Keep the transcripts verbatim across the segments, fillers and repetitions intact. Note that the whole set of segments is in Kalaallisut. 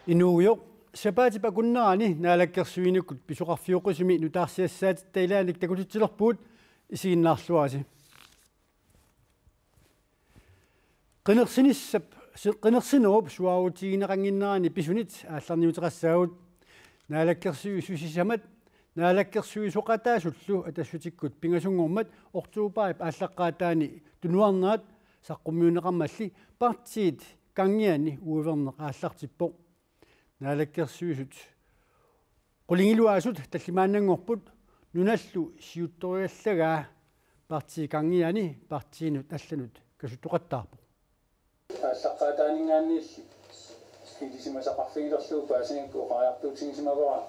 Inuugujoq sapaatip akunnerani naalakkersuinikkut pisoqarfioqqusinermi nutaarsiassaatitta ilaannik takutitsilerpugut, isiginnaarluarisi. Qinersinissap, si-, qinersinerup suaarutigineqannginnerani pisunit aallarniuteqassaagut. Naalakkersuisusisamat naalakkersuisoqataasullu Atassutikkut pingasunngormat oktobarip aallaqqaataani tunuarnerat saqqummiunneqarmalli partiit Kangiani uiverneq aallartippoq. Naalakkersuisut qulingiluaasut tallimaannanngorput, nunallu siuttoriallagaa partii Kangiani partiinut allanut kasuttoqattaarpoq. Aallaqqaataaninngaanniilli ilisimasaqarfigilerlugu paasigikku oqariartuutigisimavara.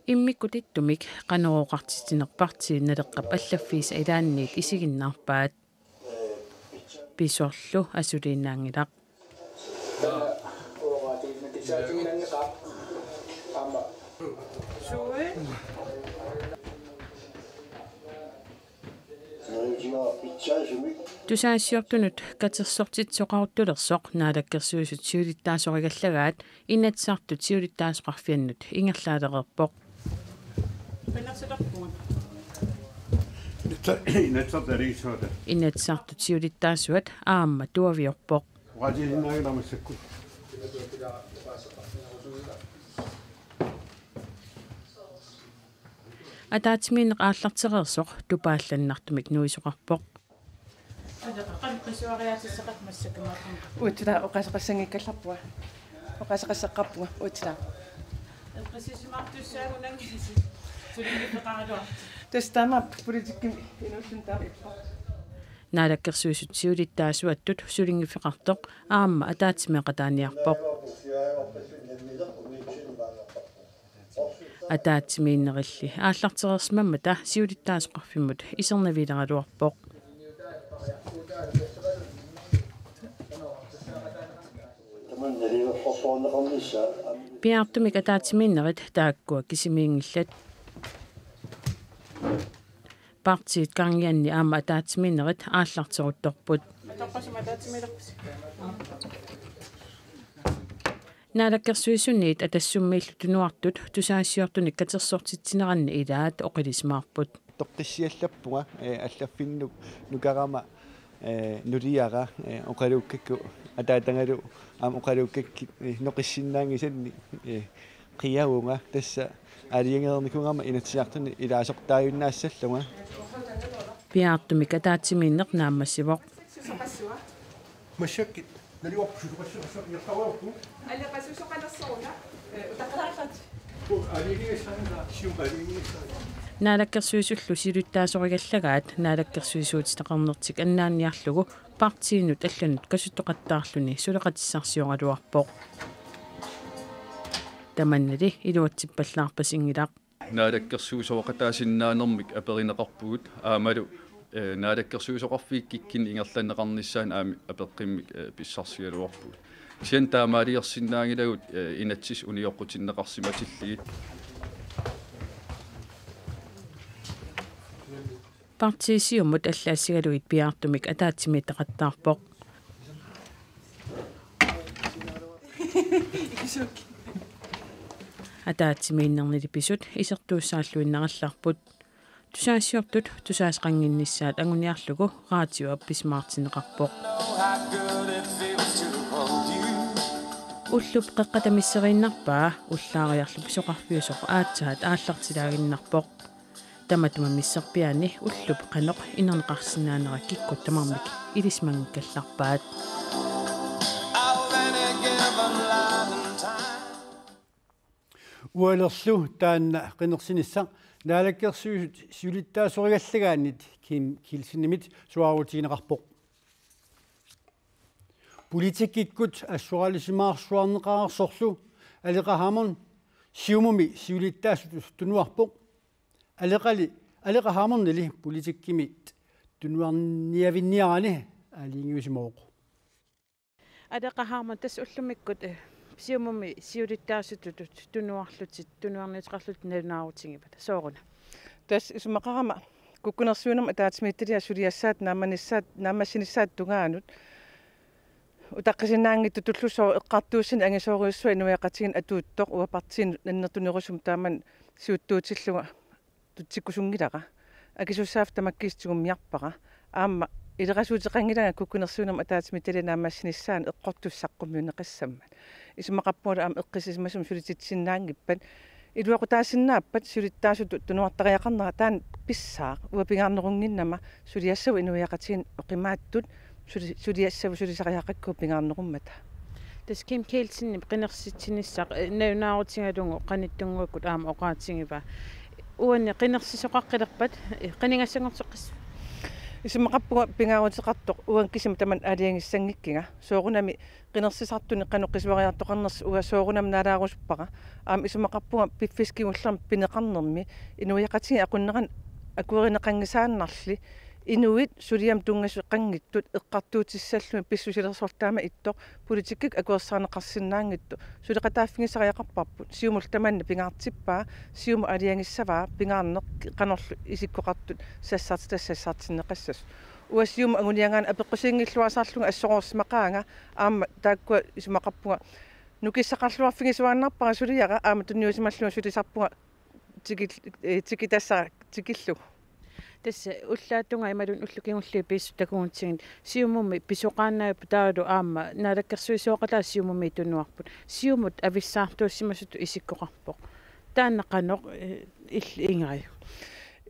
Immikkut ittumik Qanorooqartitsineq partii Naleqqap allaffiisa ilaanniit isiginnaarpaat. Pisorlu asuliinnaanngilaq. Tusagassiortunut katersortitsisoqaruttulersoq naalakkersuisut siulittaasorigallagaat Inatsisartut siulittaasoqarfiannut ingerlaalereerpoq. Inatsisartut siulittaasuat aamma tuaviorpoq. Ataatsimiinneq aallartereersoq tupaallannartumik nuisoqarpoq. Uatsiaq oqaaseqassanngikkallarpunga. Oqaaseqassaqqaarpunga uatsiaq. Tassa taama politikkimi inuulluni taama ippoq. Naalakkersuisut siulittaasuattut sulinngiffeqartoq aamma ataatsimeeqataaniarpoq. Ataatsimiinnerilli aallartereersimammata siulittaasoqarfimmut isernaviileraluarpoq. Piaartumik ataatsimiinnerit taakkua kisimiinngillat. Partiit Kangiani aamma ataatsimiinnerit aallarteruttorput. Naalakkersuisuniit Atassummiillu tunuartut tusagassiortunik katersortitsineranni ilaat oqilisimaarput. Toqqissiallappunga, eh, allaffinnut nukarama, eh, nuliara, eh, oqaluukkakku ataatangalu aamma oqaluukkakkit, eh, noqissinnaanngisannik, eh, qiavunga tassa aalajangereernikuugama Inatsisartuni ilaasortaajunnaassallugu. Piaartumik ataatsimiinneq naammassivoq. Massakkut naliuarput susoqassuarsuaq inertaruarpu. Aleqa susoqalersoruna, eh, utaqalaarlati. Naalakkersuisullu siulittaasorigallagaat naalakkersuisuutitaqarnertik annaanniarlugu partiinut allanut kasuttoqattaarluni suleqatissarsioraluarpoq. Tamannali iluatsippallaarpasinngilaq. Naalakkersuisooqataasinnaanermik aperineqarpugut aammalu, eh, naalakkersuisooqarfiit kikkunnit ingerlanneqarnissaannut aamma apeqqummik, eh, pissarsigaluarpugut. Kisianni taamaaliorsinnaanngilagut, eh, inatsisit unioqqutinneqarsimatillugit. Partii Siumut allaassigalugit piaartumik ataatsimiittoqattaarpoq. Ataatsimiinnernili pisut isertuussaalluinnarallarput. Tusagassiortut tusaasoqannginnissaat anguniarlugu radio appisimaartinneqarpoq. Ullup qeqqata misseriinnarpaa ullaariarlu pisoqarfiusoq aatsaat aallartilaaginnarpoq. Tamatuma misserpiaani ullup qanoq inerneqarsinnaanera kikkut tamarmik ilisimanngikkallarpaat. Ualerlu taanna qinersinissaq naalakkersuisut siulittaasorigallagaannit Kim Kielsenimit suaarutigineqarpoq. Politikkikkut assoralisimaarsuarneqareersorlu Aleqa Hammond Siumumi siulittaasutut tunuarpoq. Aleqali, Aleqa Hammondili politikkimit tunuarniavinniarani aalajangiusimavoq. Aleqa Hammond, tassa ullumikkut, eh, Siumumi siulittaasutut tunuarlutit, tunuarniuteqarlutit nalunaarutigivat. Sooruna? Tassa isumaqarama Kukkunersiuinermut ataatsimiititaliap suliassaat naammanissaat, naammassinissaata tungaanut utaqqisinnaanngitsutullusooq eqqartuussineq angisoorujussuaq inuiaqatigiinni atuuttoq, uanga partiinut annertunerusumik taamani siuttuutillunga tutsikkusunngilara. Akisussaaffik tamakkiisumik tigummiarpara. Aamma ilerasuuteqanngilanga kukkunersiuinermut ataatsimiititaliap naammassinissaanut eqqortussat saqqummiunneqassammat. Isumaqarpungalu aamma eqqissisimasumik sulititsisinnaanngippat. Iluaqutaasinnaappat siulittaasutut tunuartariaqarnera taanna pissaaq, uanga pingaarnerunnginnama suliassavut inuiaqatigiinni oqimaatsut suli-, suliassavut sulisariaqakkagut pingaarnerummata. Tassa Kim Kielsenip qinersitsinissaq, eh, nalunaarutigalugu qanittunnguakkut aamma oqaatigivaa. Uani qinersisoqaqqilerpat, eh, qinigassanngorteqqissavat? Isumaqarpunga pingaaruteqartoq uanga kisima tamanna aalajangissanngikkiga. Soorunami qinersisartuni qanoq qisuariartoqarnersoq uanga soorunami naalaarusuppara. Aamma isumaqarpunga piffissaq kingullermik pineqarnermi inuiaqatigiit aqunnerannik akuerineqanngisaannarli inuit suliamut tunngasoqanngitsut eqqartuutissallugit pissusilersortaama ittoq politikkikkut akuersaarneqarsinnaanngitsoq suleqataaffigisariaqarparput. Siumullu tamanna pingaartippaa, Siumut aalajangissavaa pingaarneq qanorlu isikkoqartut sassartitassat sassartinneqassasut. Uanga Siumup anguniagaanut apeqqusiinngilluinnarlunga assoroorsimaqaanga aamma taakkua isumaqarpunga nukissaqarluarfigisuaannarpara suliara aamma tunniusimallunga sulisarpunga tikil-, eh, tikitassara tikillugu. Tassa ullaap tungaa imaluunniit ullut kingulliit pisut takugutsigu Siumumi pisoqaannaapput taavalu aamma naalakkersuisooqataat Siumumi tunuarput. Siumut avissaartuussimasutut isikkoqarpoq. Taanna qanoq, eh, illit Ingrid?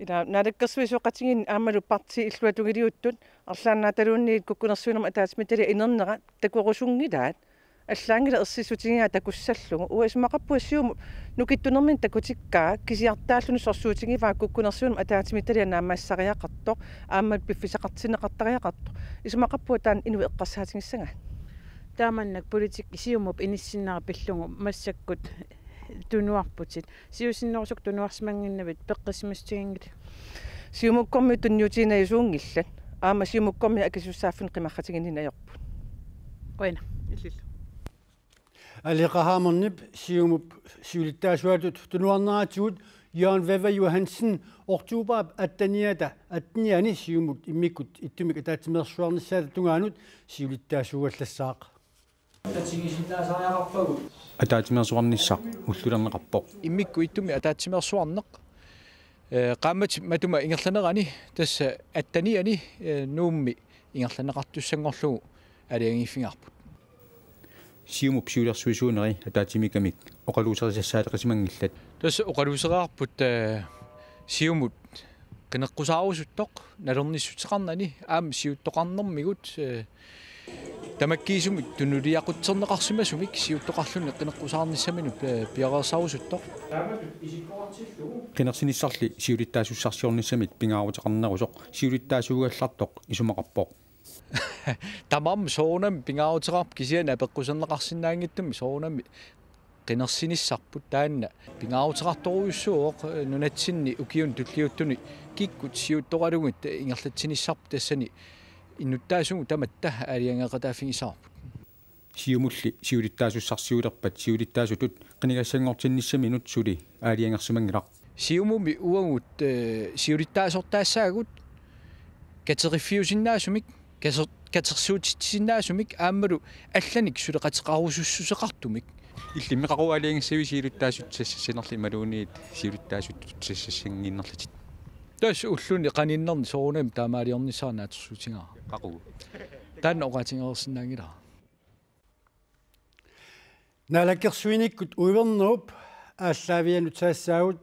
Ila naalakkersuisooqatigiinni aammalu partiit illuatungiliuttut arlaannaataluunniit kukkunersiuinermut ataatsimiititaliap inernera takorusunngilaat. Allaanngilaq ersissutigigaa takussallugu. Uanga isumaqarpunga Siumut nukittunermini takutikkaa kisiartaalluni sorsuutigivaa kukkunersiuinermut ataatsimiititaliaq naammassisariaqartoq aamma piffissaqartinneqartariaqartoq. Isumaqarpunga taanna inuit eqqarsaatigissagaat. Taamannak politikki Siumup inissinnera pillugu massakkut tunuarputit. Siusinnerusukkut tunuarsimannginnavit peqqissimassutiginngilaq? Siumukkormiut tunniutiginajusuunngillat. Aamma Siumukkormiut akisussaaffimmut qimarratiginninneq ajorput. Qujanaq. Illillu. Aleqa Hammondip Siumup siulittaasuatut tunuarneratigut Jørgen Wæver Johansen oktoberip atteniata, atteniani Siumut immikkut ittumik ataatsimeersuarnissaata tungaanut siulittaasuugallassaaq. Ataatsimeersuarnissaq ullulerneqarpoq. Immikkut ittumik ataatsimeersuarneq, eh, qaammatip matuma ingerlanerani tassa atteniani, eh, Nuummi ingerlanneqartussanngorlugu aalajangiiffigaarput. Siumup siulersuisuuneri ataatsimiikkamik oqaluuserisassaaleqisimanngillat. Tassa oqaluusereerput, eh, Siumut qineqqusaarusuttoq nalornissuteqarnani aamma siuttoqarnermigut, eh, tamakkiisumik tunuliaqutserneqarsimasumik siuttoqarluni qineqqusaarnissaminut, eh, piareersarusuttoq. Qinersinissarli siulittaasussarsiornissamit pingaaruteqarnerusoq siulittaasuugallartoq isumaqarpoq. Tamarmik soorunami pingaaruteqarput kisianni apeqquserneqarsinnaanngitsumik soorunami qinersinissarput taanna pingaaruteqartorujussuuvoq, eh, nunatsinni ukiuni tulliuttuni kikkut siuttoqalugit ingerlatsinissarput tassani innuttaasugut tamatta aalajangeeqataaffigissavarput. Siumulli siulittaasussarsiulerpat siulittaasutut qinigassanngortinnissaminut suli aalajangersimanngilaq. Siumumi uagut, eh, siulittaasortaassaagut kateriffiusinnaasumik, kater-, katersuutitsisinnaasumik aammalu allanik suleqateqarusussuseqartumik. Illimmi qanoq aalajangissaviuk siulittaasutut sassassanerli imaluunniit siulittaasutut sassassanngikkallarlutit? Tassa ulluni qaninnerni soorunami taamaaliornissara naatsorsuutigaara. Qanoq? Taanna oqaatigereersinnaanngilara. Naalakkersuinikkut uivernerup aallaavianut saassaagut.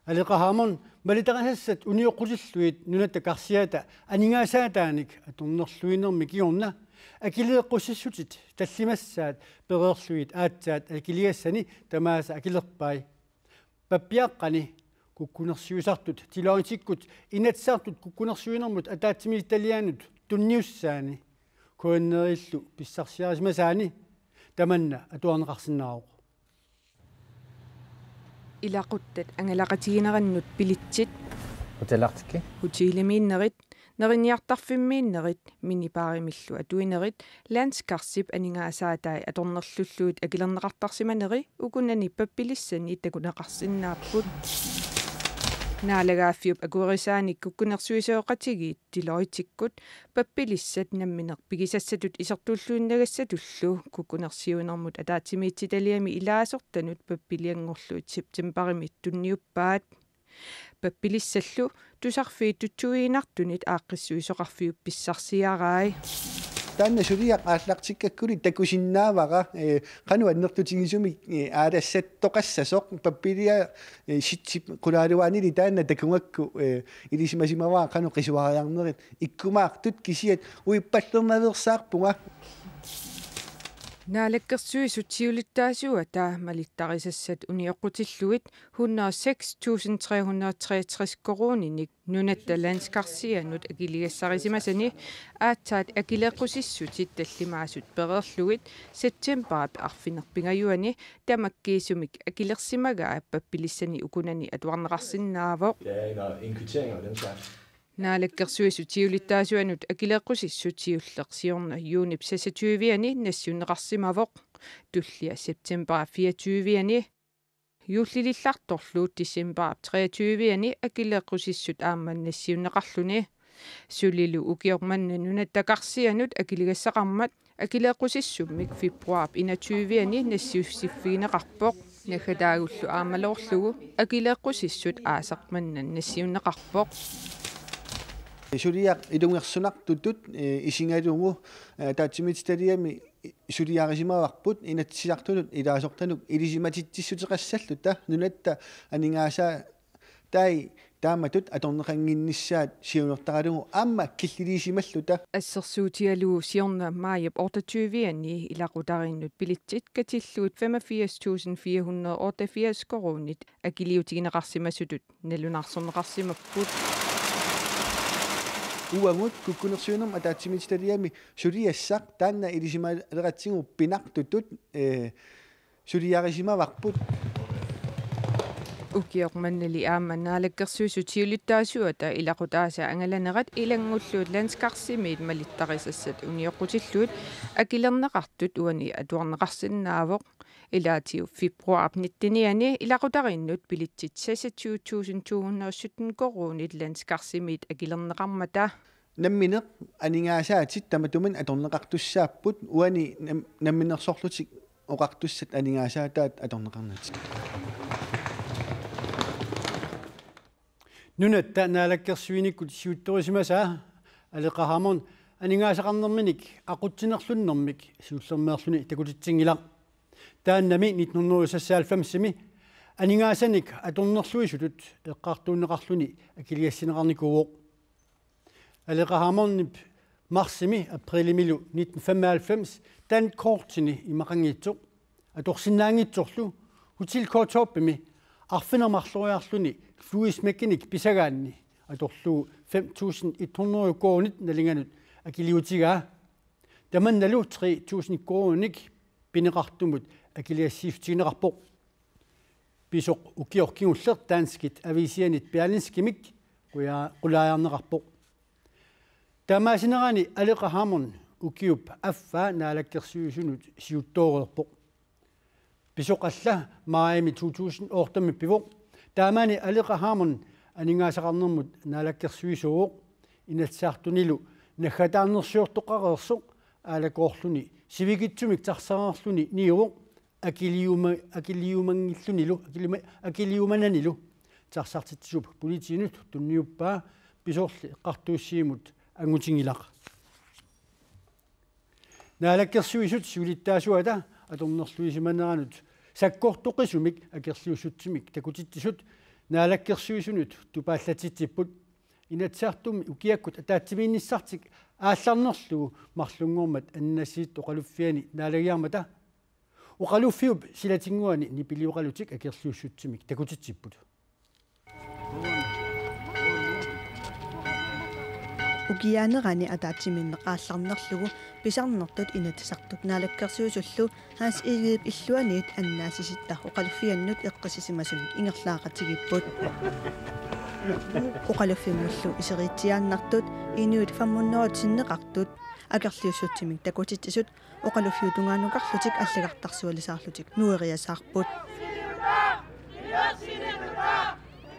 Aleqa Hammond, malitarisassat unioqqutillugit nunatta karsiata aningaasaataanik atornerluinermi kingorna akileeqqussissutit tallimassaat pereerlugit aatsaat akiligassani tamaasa akilerpai. Pappiaqqani kukkunersiusartut Deloitteikkut Inatsisartut kukkunersiuinermut ataatsimiititalianut tunniussaani K N R-illu pissarsiarisimasaani tamanna atuarneqarsinnaavoq. Ilaquttat angalaqatiginerannut billetsit, hotelartikki, hotelimiinnerit, neriniartarfimmiinnerit, minibarimillu atuinerit, Landskartip aningaasaatai atornerlullugit akilerneqartarsimaneri ukunani pappilissani takuneqarsinnaapput. Naalagaaffiup akuerisaanik kukkunersuisoqatigiit Deloitte-ikkut pappilissat nammineq pigisassatut isertulluinnagassatullu kukkunersiuinermut ataatsimiititaliami ilaasortanut pappilianngorlugit septembarimi tunniuppaat. Pappilissallu tusarfiit tutsuiginartunit aaqqissuisoqarfiup pissarsiarai. Taanna suliaq aallartikkakkuli takusinnaavara, eh, qanoq annertutigisumik, eh, aalassattoqassasoq pappilia, eh, sitsip qulaaluaanili taanna takugakku, eh, ilisimasimavara qanoq qisuariarnerit ikkumaartut kisiat uippallernaveersaarpunga. Naalakkersuisut siulittaasuata malittarisassat unioqqutillugit hundrede og seks tusind tre hundrede og treogtres koruuninik nunatta landskarsianut akiligassarisimasani aatsaat akileeqqusissutit tallimaasut pereerlugit septembarip arfineq-pingajuanni tamakkiisumik akilersimagaa pappilissani ukunani atuarneqarsinnaavoq. Det er en, en kvittering og den slags. Naalakkersuisut siulittaasuanut akileeqqusissut siulleq siorna juunip seksogtyve-ani nassiunneqarsimavoq. Tullia septembarip fireogtyve-ani. Juullilillartorlu decembarip treogtyve-ani akileeqqusissut aamma nassiunneqarluni. Sulilu ukioq manna nunatta karsianut akiligassaqarmat akileeqqusissummik februarip enogtyve-ani nassiussiffigineqarpoq. Naggataagullu aamma loorlugu akileeqqusissut aasaq manna nassiunneqarpoq. Suliaq ilungersunartutut, eh, isigalugu, eh, ataatsimiititaliami suliarisimavarput Inatsisartunut ilaasortanut ilisimatitsissuteqassalluta nunatta aningaasaa tai taamatut atorneqannginnissaat siunertaralugu aamma killiliisimalluta. Assersuutigalugu siorna maajip otteogtyve-ani ilaqutariinnut billetsit katillugit femogfirs tusind fire hundrede og otteogfirs koruunit akiliutigineqarsimasutut nalunaarsorneqarsimapput. Uagut kukkunersiuinermut ataatsimiititaliami suliassaq taanna ilisimaaleratsigu pinartutut, eh, suliarisimavarput. Ukioq mannali aamma Naalakkersuisut siulittaasuata ilaqutaasa angalanerat ilanngullugu Landskarsimiit malittarisassat unioqqutillugit akilerneqartut uani atuarneqarsinnaavoq. Ilaatigut februarip nitten-iani ilaqutariinnut billetsit seksogtyve tusind to hundrede og sytten koruunit Landskarsimiit akilerneqarmata. Nammineq aningaasaatit tamatuminnga atorneqartussaapput uani nam-, namminersorlutik oqartussat aningaasaataat atorneqarnatik. Nunatta naalakkersuinikkut siuttorisimasaa Aleqa Hammond aningaasaqarnerminik aqutsinerlunnermik siullermeerluni takutitsinngilaq. Taannami nitten hundrede og seksoghalvfems-imi aningaasanik atornerluisutut eqqartuunneqarluni akiligassineqarnikuuvoq. Aleqa Hammondip marsimi aprilimilu nitten femoghalvfems dankortini imaqanngitsoq atorsinnaanngitsorlu Hotel K T H-imi arfineq-marloriarluni Louis Schmickinik pisagaanni atorlugu fem tusind et hundrede koruunit nalinganut akiliutigaa. Tamannalu tre tusind koruuninik pineqartumut akiligassiissutigineqarpoq. Pisoq ukioq kingulleq danskit aviisianit Berlingskemik quja-, qulaajarneqarpoq. Taamaasinerani Aleqa Hammond ukiup affaa naalakkersuisunut siuttooreerpoq. Pisoq alla maajimi to tusind otte-mi pivoq. Taamani Aleqa Hammond aningaasaqarnermut naalakkersuisuuvoq. Inatsisartunilu naggataarnersiortoqareersoq aalakoorluni sivikitsumik tarsareerluni niuvoq. Akiliuma-, akiliumanngillunilu, akiliuma-, akiliumananilu tarsartitsisup politiinut tunniuppaa, pisorli eqqartuussivimmut angutinngilaq. Naalakkersuisut siulittaasuata atornerluisimaneranut sakkortoqisumik akerliussutsimik takutitsisut naalakkersuisunut tupaallatitsipput. Inatsisartumi ukiakkut ataatsimiinnissartik aallarnerlugu marlunngormat annassisitta oqaluffiani naalagiarmata oqaluffiup silatinnguani nipilioqalutik akerliussutsimik takutitsipput. Ukiaanerani ataatsimiinneq aallarnerlugu pisarnertut Inatsisartut Naalakkersuisullu Hans Egedep illuaniit annaasisitta oqaluffiannut eqqissisimasunut ingerlaaqatigiipput. Oqaluffimmullu iseriitsiaannartut inuit fem hundrede sinneqartut akerliussutsimik takutitsisut oqaluffiup tungaanukarlutik allagartarsualisaarlutik nueriasaarput.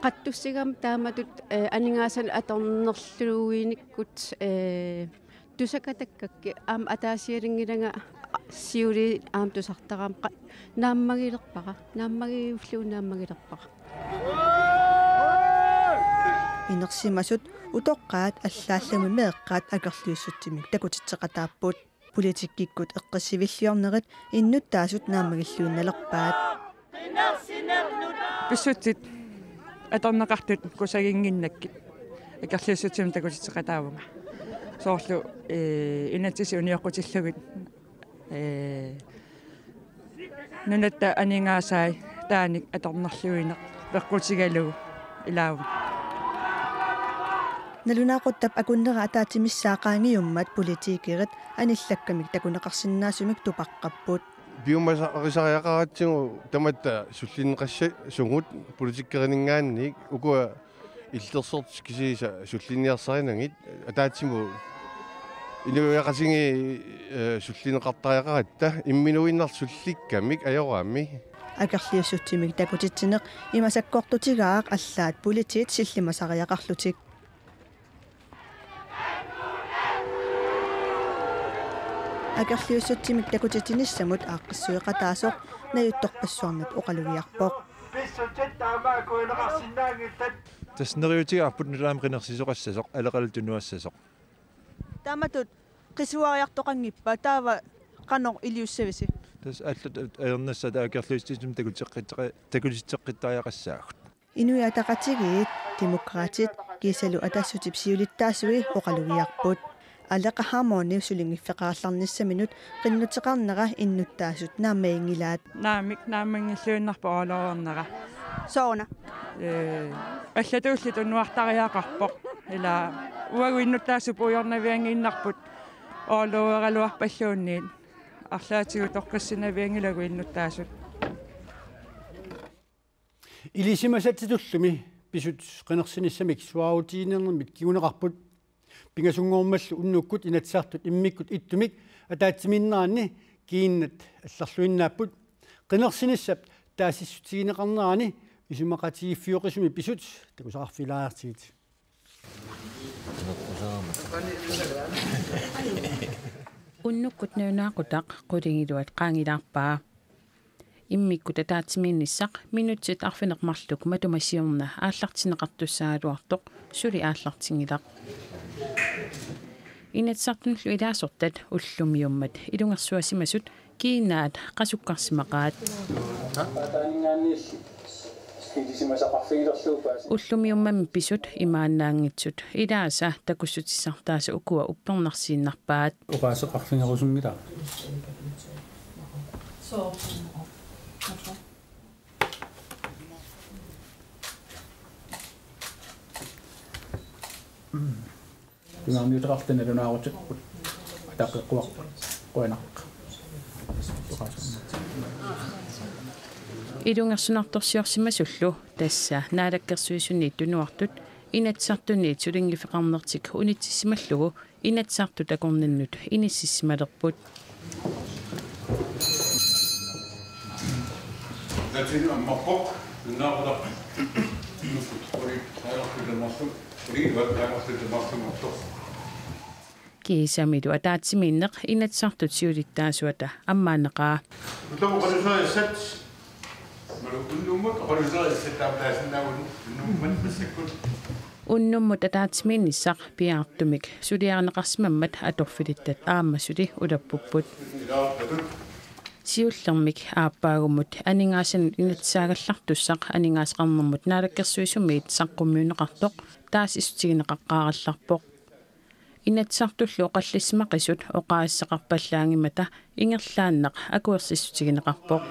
Qattussigama taamatut, eh, aningaasanik atornerluinikkut, eh, tusakatakkakka aamma ataasialinngilanga siuliani aamma tusartarama qa-, naammagilerpara, naammagiullugu naammagilerpara. Inersimasut utoqqaat allaallumi meeqqat akerliussutsimik takutitseqataapput. Politikkikkut eqqissivilliornerit innuttaasut naammagilluinnalerpaat. Pissutsit atorneqartut kusaginnginnakkit akerliussutsimik takutitseqataavunga. Soorlu, eh, inatsisit unioqqutillugit, eh, nunatta aningaasai taanik atornerluineq peqqutigalugu ilaavunga. Nalunaaquttap akunnera ataatsimissaa qaangiummat politikerit anillakkamik takuneqarsinnaasumik tupaqqapput. Piumasarisariaqaratsigu tamatta sullinneqassasugut politikerininngaanniit, ukua illersortut kisiisa sullinniarsarinagit ataatsimut inuiaqatigiit, eh, sullinneqartariaqaratta imminuinnarlutik sullikkamik ajoraami. Akerliussutsimik takutitsineq imasakkortutigaaq allaat politiit sillimasariaqarlutik. Akerliussutsimik takutitsinissamut aaqqissueqataasoq najuttorpassuarnut oqalugiarpoq. Tassa neriuutigaarput nutaamik qinersisoqassasoq, aleqalu tunuassasoq. Taamatut qisuariartoqanngippat, taava qanoq iliussavisi? Tassa allat ajornassaat akerliussutsimik takutitseqqittaqa-, takutitseqqittariaqassaagut. Inuit Ataqatigiit, Demokraatit kiisalu Atassutip siulittaasui oqalugiarput. Aleqa Hammondip sulinngiffeqarallarnissaminut qinnuteqarnera innuttaasut naammaginngilaat. Naamik, naammanngilluinnarpoq orloornera. Sooruna? Ee, allatuulli tunuartariaqarpoq. Ila uagut innuttaasut puigornavianngiinnarput orlooreraluarpalluunniit. Arlaatigut toqqissinavianngilagut innuttaasut. Ilisimasatsitullu pisut qinersinissamik suaarutiginermik kinguneqarput. Pingasunngormallu unnukkut Inatsisartut immikkut ittumik ataatsimiinneranni kiinnat allarluinnaapput. Qinersinissap taasissutigineqarnerani isumaqatigiiffiuqisumik pisut takusaqarfigilaariartigit. Unnukkut nalunaaqutaq qulingiluat qaangilaarpaa. Immikkut ataatsimiinnissaq minutsit arfineq-marluk matuma siorna aallartinneqartussaagaluartoq suli aallartinngilaq. Inatsisartunullu ilaasortat ullumiummat ilungersuasimasut kiinaat qasukkarsimaqaat. Ullumiummami pisut imaannaanngitsut ilaasa takussutissartaasa ukua uppernarsiinnarpaat. Oqaaseqarfigerusunngilara. Pingaarniuteqartut nalunaarutipput. Ataqqeqquarput. Qujanaq. Ilungersunartorsiorsimasullu tassa Naalakkersuisuniit tunuartut Inatsisartuniit sulinngiffeqarnertik unitsissimallugu Inatsisartut akornannut inississimalerput. Tatsini ammarpoq, naaqutaq. Quli, qajartut tamarlu, quli, qajartut tamarlu martoq. Kiisamilu ataatsimiinneq Inatsisartut siulittaasuata ammaannaqaa. Ullumi oqaluuseriassat. Malu unnummut oqaluuseriassat taama taasinnaavugut unnummut massakkut. Unnummut ataatsimiinnissaq piaartumik suliarineqarsimammat atorfilittat aamma suli ulappupput. Siullermik aappaagumut aningaasanut inatsisaagallartussaq aningaasaqarnermut naalakkersuisumiit saqqummiunneqartoq taasissutigineqaqqaarallarpoq. Inatsisartullu oqallissimaqisut oqaasissaqarpallaanngimmata ingerlaannaq akuersissutigineqarpoq.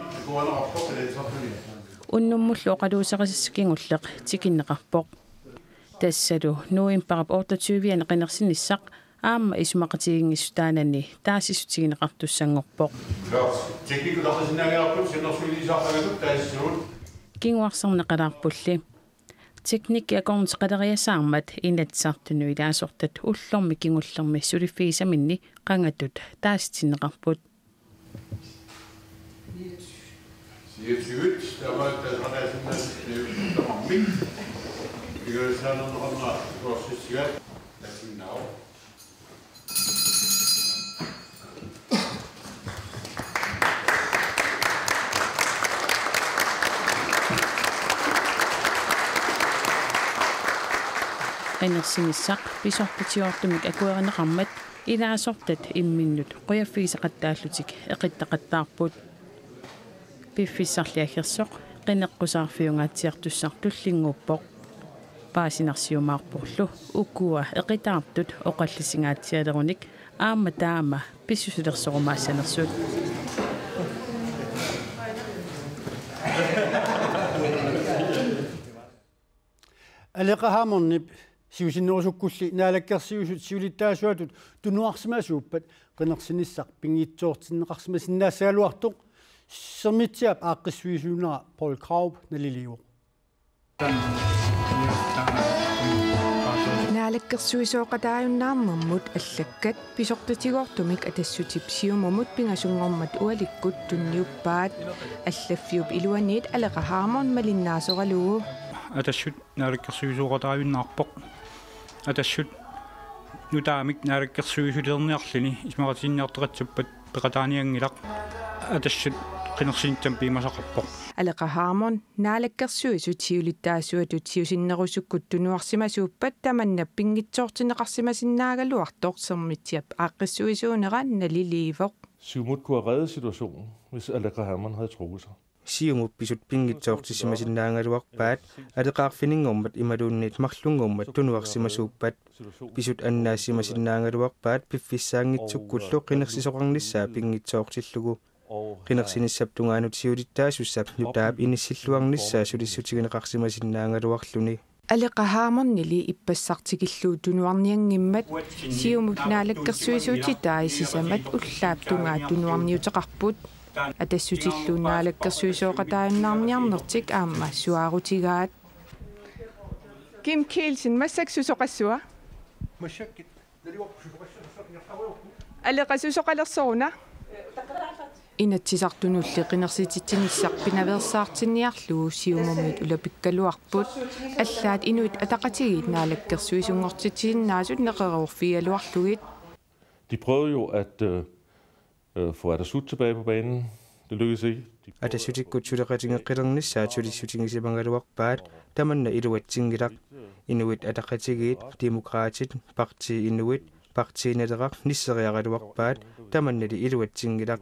Unnummullu oqaluuserisassaq kingulleq tikinneqarpoq. Tassalu novembarip otteogtyve-ani qinersinissaq aamma isumaqatigiinngissutaanani taasissutigineqartussanngorpoq. Teknikki utartisinnaagiarput sinnersuiliisaarpagatut taasissugut. Kinguarsarneqalaarpulli. Teknikki akornuteqaleriasaarmat Inatsisartunut ilaasortat ullormi kingullermi suliffigisaminni qangatut taasitinneqarput. Niogtyve, taamaattoq taasaqataasinnaasut tamarmik. Qinersinissaq pisortatigoortumik akuerineqarmat ilaasortat imminnut qujaffigisaqattaallutik eqittaqattaarput. Piffissarli aggersoq qineqqusaarfiungaatsiartussaq tullinnguuppoq. Paasinarsiumaarporlu ukua eqitaartut oqallisingaatsialerunik aamma taama pissusilersorumaassanersut. Aleqa Hammondip siusinnerusukkulli Naalakkersuisut siulittaasuatut tunuarsimasuuppat qinersinissaq pinngitsoortinneqarsimasinnaassagaluartoq Sermitsiap aaqqissuisuunera Poul Krarup naliliivoq. Naalakkersuisooqataajunnaarnermut allakkat pisortatigoortumik Atassutip Siumumut pingasunngormat ualikkut tunniuppaat. Allaffiup iluaniit Aleqa Hammond malinnaasoralugu. Atassut naalakkersuisooqataajunnaarpoq. Atassut nutaamik naalakkersuisulerniarluni isumaqatigiinniartoqassappat peqataanianngilaq. Atassut qinersinissaq piumasaqarpoq. Aleqa Hammond Naalakkersuisut siulittaasuatut siusinnerusukkut tunuarsimasuuppat tamanna pinngitsoortinneqarsimasinnaagaluartoq Sermitsiap aaqqissuisuunera naliliivoq. Siumut kunne have reddet situationen, hvis Aleqa Hammond havde trukket sig. Siumup pisut pinngitsoortissimasinnaagaluarpaat, aleqaarfininngormat imaluunniit marlunngormat tunuarsimasuuppat. Pisut annaassimasinnaagaluarpaat piffissaanngitsukkullu qinersisoqarnissaa pinngitsoortillugu. Qinersinissap tungaanut siulittaasussap nutaap inissilluarnissaa sulissutigineqarsimasinnaagaluarluni. Aleqa Hammondili ippassaq tikillugu tunuarnianngimmat Siumut naalakkersuisuutitai sisamat ullaap tungaa tunuarniuteqarput. Atassutillu naalakkersuisooqataajunnaarniarnertik aamma suaarutigaat. Kim Kielsen, massakkut susoqassua? Aleqa, susoqalersoruna? Inatsisartunulli qinersititsinissaq pinaveersaartinniarlugu Siumumiit ulapikkaluarput. Allaat Inuit Ataqatigiit naalakkersuisunngortitsisinnaasut neqeroorfigigaluarlugit. De prøvede jo at øh, øh, få Atassut tilbage på banen. Det lykkedes ikke. De prøvede at få Atassutikkut suleqatigeeqqilernissaat sulissutigisimagaluarpaat, tamanna iluatsinngilaq. Inuit Ataqatigiit, Demokraatit, Partii Inuit, Partii Naleraq nisseriaraluarpaat, tamannali iluatsinngilaq.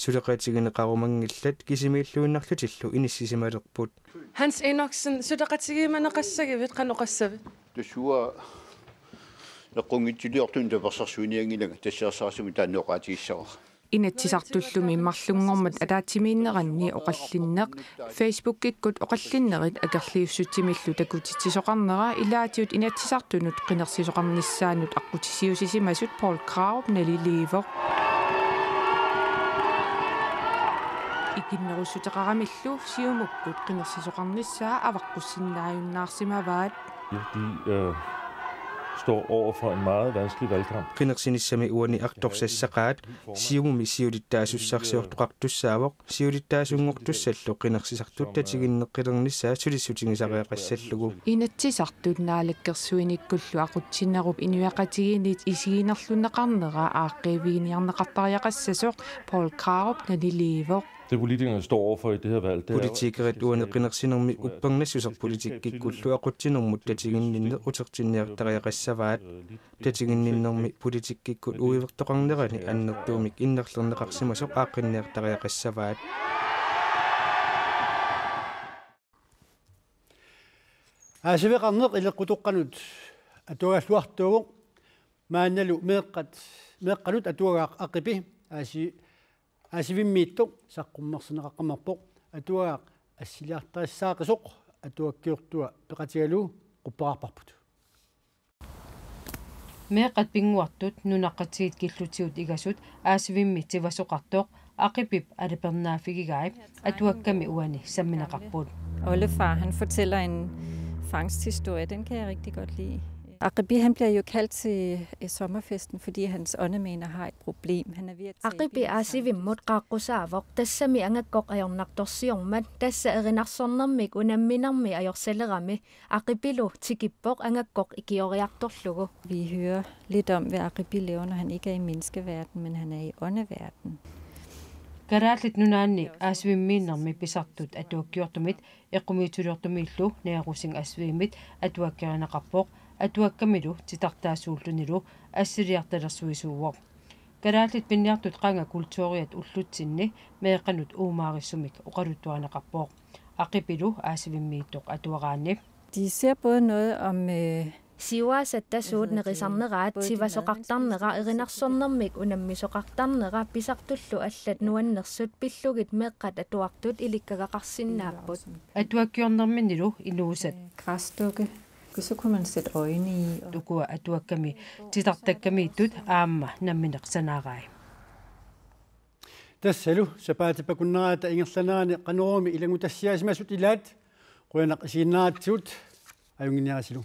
Suleqatigineqarumanngillat kisimiilluinnarlutillu inissisimalerput. Hans Enoksen, suleqatigiimaneqassagivit, qanoq oqassavit? Tassuua eqqunngitsiliortuni tapersersuinianngilanga, tassaarsarasumi taanna oqaatigissavara. Inatsisartullumi marlunngormat ataatsimiinneranni oqallinneq, Facebookikkut oqallinnerit akerliussutsimillu takutitsisoqarnera ilaatigut Inatsisartunut qinersisoqarnissaannut aqqutissiuussisimasut Poul Krarup naliliivoq. Ikinnerussuteqaramillu Siumukkut qinersisoqarnissaa avaqqussinnaajunnaarsimavaat. De øh, står over for en meget vanskelig valgkamp. Qinersinissami uani artorsassaqaat, Siumumi siulittaasussarsiortoqartussaavoq, siulittaasunngortussallu qinersisartut tatiginneqqilernissaa sulissutigisariaqassallugu. Inatsisartut naalakkersuinikkullu aqutsinerup inuiaqatigiinniit isiginerlunneqarnera aaqqiiviginiarneqartariaqassasoq Poul Krarup naliliivoq. Det politikerne står overfor i det her valg, det er jo, at Politikerit uani qinersinermi uppernassuseq politikkikkullu aqutsinermut tatiginninneq utertinniartariaqassavaat. Tatiginninnermi politikkikkut uivertoqarnerani annertuumik innarlerneqarsimasoq aaqqinniartariaqassavaat. Aasiveqarneq ileqqutoqqanut atuagalluartuuvoq, maannalu meeqqat, meeqqanut atuagaq Aqipi aasi-, aasivimmiittoq saqqummersinneqaqqammerpoq, atuagaq assiliartarissaaqisoq atuakkiortua peqatigalugu quppaqarparput. Meeqqat pinnguartut nunaqqatigiit killutigut igasut aasivimmi tivasoqartoq Aqipip alipernaaffigigai atuakkami uani sammineqarput. Oldefar, han fortæller en fangsthistorie, den kan jeg rigtig godt lide. Aqipi, han bliver jo kaldt til øh, sommerfesten, fordi hans åndemæner har et problem. Han er ved at tage Aqipi ben i aasivimmut sankthus. Qaaqqusaavoq, tassami angakkoq ajornartorsiormat, tassa erinarsornermik unamminermi ajorsalerami. Aqipilu tikippoq angakkoq ikioriartorlugu. Vi hører lidt om, hvad Aqipi laver, når han ikke er i menneskeverden, men han er i åndeverden. Kalaallit Nunaanni aasivimmiinnermi pisartut atuakkiortumit eqqumiitsuliortumiillu Naja Rosing Asvimit atuakkerineqarpoq, atuakkamilu titartaasuullunilu assiliartalersuisuuvoq. Kalaallit pinniartut qanga kulturiat ullutsinni meeqqanut uumaarissumik oqaluttuaneqarpoq. Aqipilu aasivimmiittoq atuaraanni. De ser både noget om øh, Siuaasat tasuut nerisarneraat sivasoqartarnera erinarsornermik unammisoqartarnera pisartullu allat nuannersut pillugit meeqqat atuartut ilikkagaqarsinnaapput. Atuakkiornerminnilu inuusat. Græsdukke. Så kunne man sætte øjne i. Og ukua atuakkami titartakkamiittut aamma nammineq sanaarai. Tassalu sapaatip akunnerata ingerlanerani Qanoorumi ilanngutassiaasimasut ilaat, qujanaq isiginnaaratsigut, ajunnginiarisilu.